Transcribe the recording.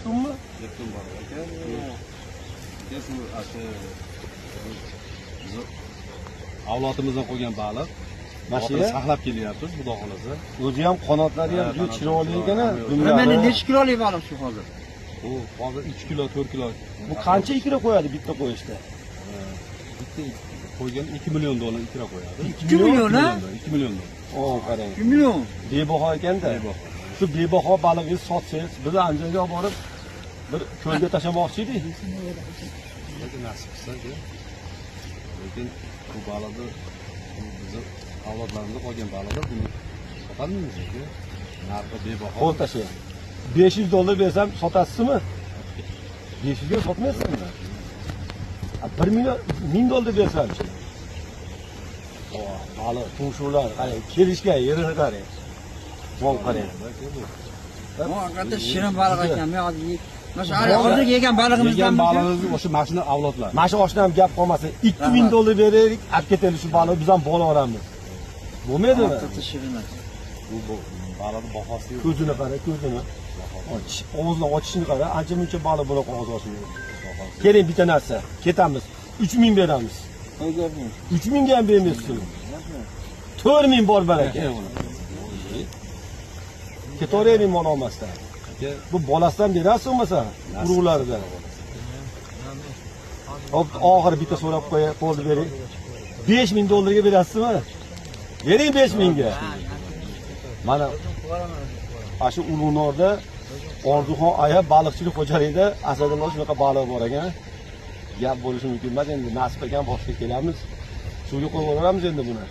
Neptunmi? Neptun balig'i aka. Aka, shu bizni avlodimizdan qolgan baliq. Mana shu Boqib saqlab kelyapmiz, xudo xolasa. O'zi ham qanotlari ham juda chiroyli ekan. Mana necha kilolik baliq shu hozir? Bu hozir 3 kilo, 4 kilo. Bu qancha ikra qo'yadi bitta qo'yishda? Bitta qo'ygan 2 million dollar ikra qo'yadi. 2 million, ha? 2 million dollar. O, qarang. 2 million. Bebaho ekanda. Bebaho. Shu bebaho balig'ingizni sotsangiz, biz Andijonga olib borib bir ko'lga tashlamoqchi edik. Lekin nasib qilsa aka. Lekin bu baliqni bizni avlodlarimizda qolgan baliqlar, buni sotolmaymiz aka. Narxi bebaho. Qo'l tashlang. 500 dollar bersam sotasizmi? 500 ga sotmaysizmi? 1 million 1000 dollar bersamchi? Oh, baliq tumshuqlar qarang, kelishgan yerini qarang. Mol qarang. Bu haqiqatda shirin baliq ekan. Men hozir mana shu hozir yegan balig'imizdan Yegan balig'imiz o'sha mashina avlodlar. Mana shu oshnam gap qolmasin. 2000 dollar beraylik, olib ketaylik shu baliqni, biz ham bola olamiz. Bo'lmaydimi? Haqiqatda shirin ekan. Bu baliqni bahosi yo'q. Ko'zini qara, ko'zini. Og'zini ochishini qara, ancha muncha baliq bunaqa og'iz ochmaydi. Keling bitta narsa, ketamiz. 3000 beramiz. 3000 ga ham bermaysizmi? 4000 bor baraka. Ketaveraylik mol olmasdan. Bu bolasidan berasiz bo'lmasa, urug'laridan. Hop, oxiri bitta so'rab qo'yay, qo'lni bering. 5000 dollarga berasizmi? Bering 5000 ga. Mana shu Ulug'norda Orzuxon aya baliqchilik xo'jaligida Asadullo shunaqa baliq bor ekan. Gap bo'lishi mumkin emas, endi nasib ekan boshqa kelamiz. Suvga qo'yib yuboramiz endi buni.